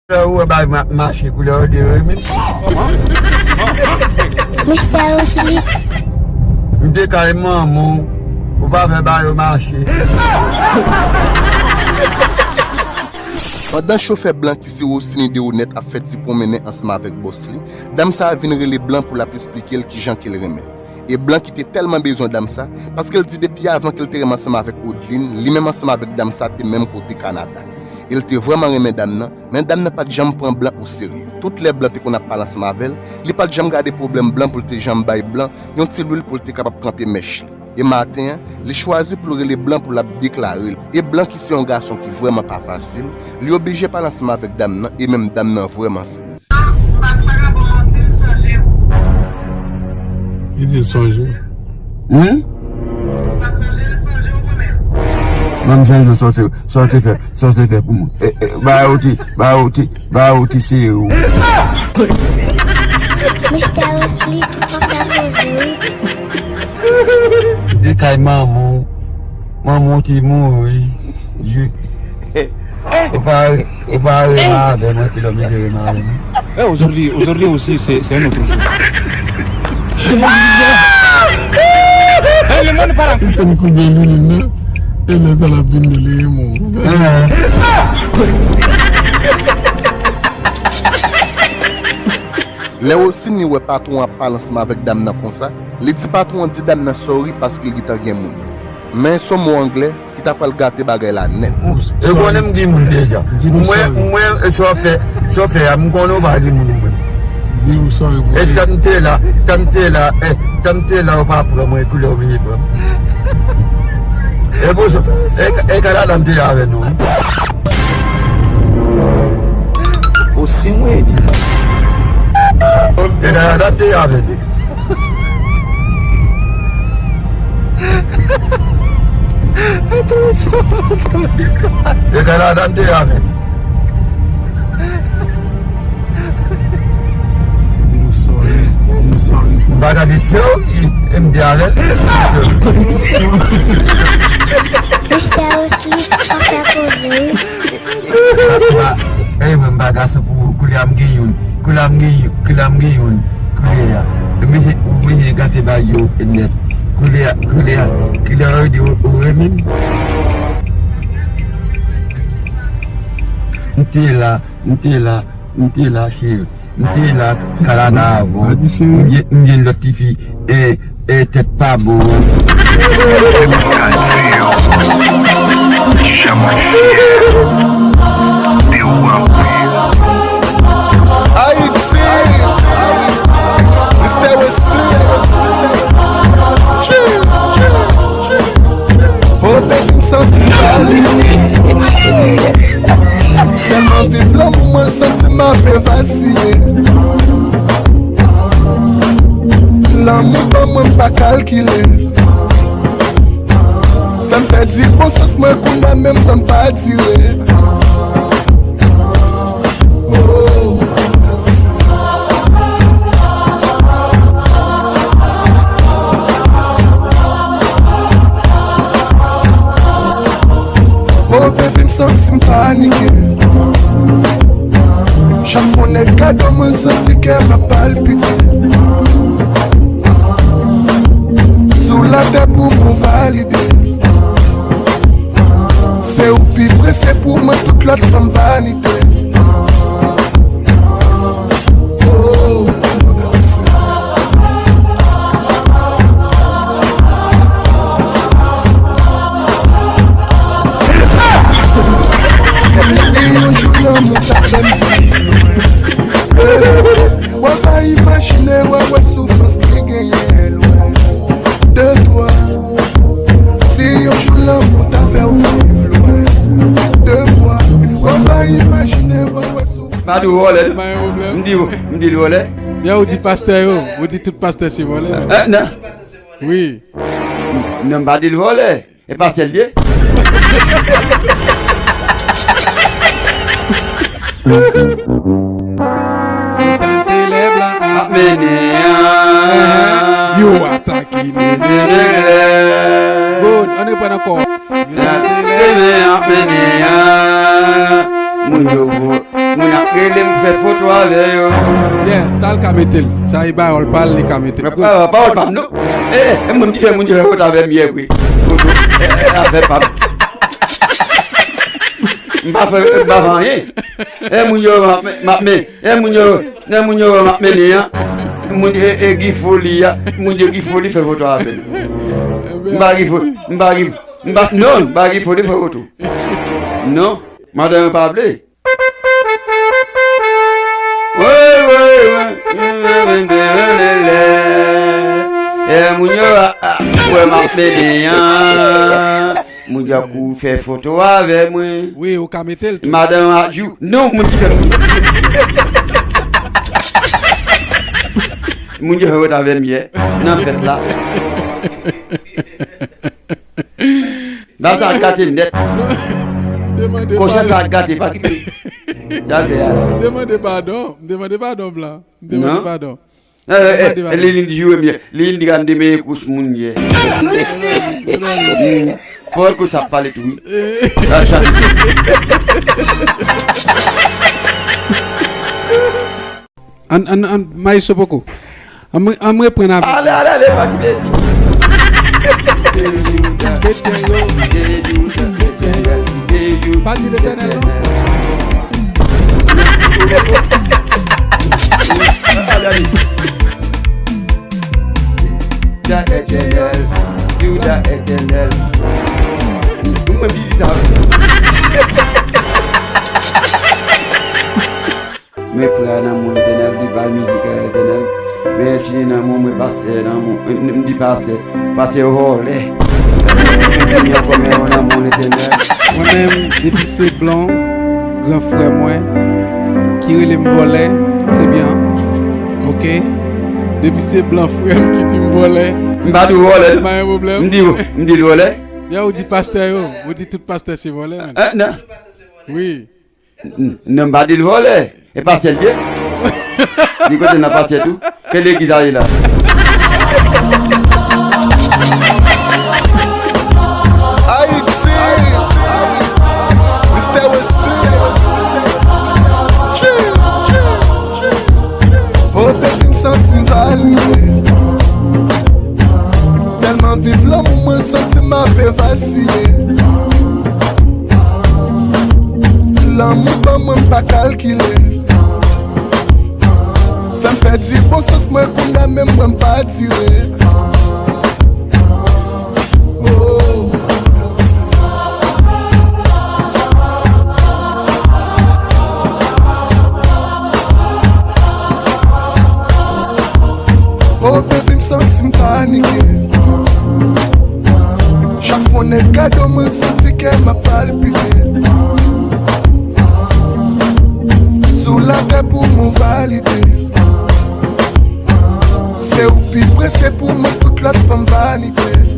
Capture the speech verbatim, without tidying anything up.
Lè ou wè bay ma- mache koulè yo de yo menm. Mistè Wesley. M te kay manman w, ou pa fè bay yo mache. Pandan chofè blan ki se Rosiny Deronette ap fè ti pwonmennen ansanm avèk bòs li, dam sa a vin rele blan pou l ap esplike l kijan ke l renmen l. E blan ki te tèlman bezwen dam sa, paske l di depi avan ke l te renmen ansanm avèk Odeline, li menm ansanm avèk dam sa te menm kote Kanada. E l te vrèman renmen dam nan, men dam nan pa t janm pran blan o serye. Tout lè blan te konn ap pale ansanm avè l, li pa t janm gade pwoblèm blan pou l te janm bay blan yon ti lwil pou l te kapab kanpe mèch li. E maten an, li chwazi pou l rele blan pou l ap deklare l. E blan ki se yon gason ki vrèman pa fasil, li oblije pale ansanm avèk dam nan e menm dam nan vrèman sezi. Li di l sonje. Wi? Ban m sonje sa w te, sa w te fè, sa w te fè pou mwen. E, e, ba yo ti, ba yo ti, ba yo ti se yo. Mistè Wesley, pa fè koze wi. De kay manman w, manman w te mouri. Ou pa, ou pa renmen avè mwen, epi lòm li te renmen avè mwen. Eh, aujourd'hui, aujourd'hui aussi, c'est, c'est un autre jour. Eh, le monde part en... Li fè m koube lilin nan, e lè sa l ap vin li, li renmen w. Lè Rosiny wè patwon an ap pale ansanm avèk dam nan konsa, li di patwon an di dam nan sorry paske l gentan gen moun. Men se yon mo anglè ki ta pral gate bagay la nèt. E konnen m gen moun deja. Mwen, mwen, e sa w fè, sa w fè a, m konnen w pa gen moun mwen. Di ou sorry pou... E tan m te la, tan m te la, e tan m te la, ou pa pran mwen, koulè w vini pran m. E pou sa, e, e Kanada m te avè nou wi. Osi mwen li. E Kanada m te avè nou. E Kanada m te avè. Di nou sorry, di nou sorry. M pa gade tyo, e m te avè l. Mistè Wesley, pa fè koze wi. Ey, mwen m pa gason pou ou. Koulye a m gen youn. Koulye a m gen youn. Koulye a m gen youn. Koulye a. Ou mete, ou mete gate bay yo nèt. Koulye a, koulye a. Koulye a yo di ou, ou renmen m. M te la, m te la, m te la, cheri. M te la Kanada avan w. M gen, m gen lòt tifi, e, e, tèt pa bon. Ayiti, Mistè Wesley. Chill, chill, chill. Oh baby, m santi m pale. Tèlman viv lanmou, mwen santi m ape vasiye. Lanmou ban mwen, m pa kalkile. Fè m pèdi bon sans mwen, kounye a menm tan pa dire. Oh. Oh baby, m santi m panike. Chak fwa nèg gade mwen, santi kè m ap palpite. Sou latè pou mwen valide. Se ou pi prese pou mwen, tout lòt fanm vanite. Oh. Si yon jou lanmou ta fè m viv lwen, w ap pa imajine, w ap wè soufrans ki genyen lwen de twa. Si yon jou lanmou ta fè w viv lwen de mwa, w ap pa imajine, w ap wè soufrans. Pa di w vòlè, non? Pa gen pwoblèm. M di w, m di l vòlè. Ya, ou di pastè yo, ou di tout pastè se vòlè, men. Eh, non. Wi. Non, m pa di l vòlè. E pa sèl ye. Se tan se lè blan ap mennen an. Yo atake mennen. Good, ann reprann ankò. Se tan se lè blan ap mennen an. Moun yo vo-, moun Rele m fè foto avè yo. Yeah, sa l ka mete l. Sa e pawòl pa l, li ka mete l. Pawòl pa m non. E, e, e, mwen ki fè moun yo fè foto avè m yè vre. Foto, e, e, afè pa m. M pa fè, m pa fè anyen. E moun yo m ap men, m ap men. E moun yo, e moun yo m ap mennen an. Moun e, e Guy Folie a. Moun yo Guy Folie fè foto avè m. M pa Guy Folie, m pa Guy, m pa, non, m pa Guy Folie fè foto. Non, madanm pa vle. Woy, woy, woy. E moun yo a, a, wè m ap mennen an. Moun yo kou fè foto avè mwen. Wi, ou ka mete l tou. Madanm a jou. Non, moun ki fè. Moun yo fè foto avè m yè. Nan fèt la. Ba sa gate nèt. Demande Kochè sa padon. Gate pa ki dal fè a la. Demande padon. Demande padon, blan. Demande Non. Padon. Eh, eh, Demande eh, padon. Li, li di jwe m yè. Li, li di gade meye kous moun yè. Demande, demande. Hmm. Pòl kous ap pale tou, wi. Eh. La chante. An, an, an, Maestro Poko. An, an reprann avèk Ale, ale, ale, pa ki plezi. Kretyen yo. Kretyen yo. Pati Letènèl, non? Ale, ale. Jouda Etènèl, Jouda Etènèl. Mwen, mwen, Bibi sa. Men frè a nan mwen Letènèl, li bay mizik a Letènèl. Men si li nan mwen, mwen pastè nan mwen, m, m di pastè, pastè vòlè. Men si li ankò men mwen nan mwen Letènèl. Mwen menm, depi se blan, gran frè mwen, ki rele m vòlè, se byen, oke? Depi se blan frè m ki di m vòlè, M pa di w vòlè, non. Pa gen pwoblèm. M di w, m di l vòlè. Ya ou di pastè yo, ou di tout pastè se vòlè, men. Eh, non. Wi. N-, non, m pa di l vòlè. E pastè l ye. Li kote nan pastè tou. Ke legliz a ye la. Ayiti. Mister Wesley. Chill. Oh, baby, m santi m valide. Tèlman viv lanmou, mwen santi m ape vasiye. Lanmou ban mwen, m pa kalkile. Fè m pèdi bon sans mwen, kounye a menm mwen m pa tire. Oh. Oh, baby, m santi m panike. Chak fwa w nèk gade w, mwen santi kè m ap palpite. Sou latè pou mwen valide. Se ou pi prese pou mwen, tout lòt fanm vanite.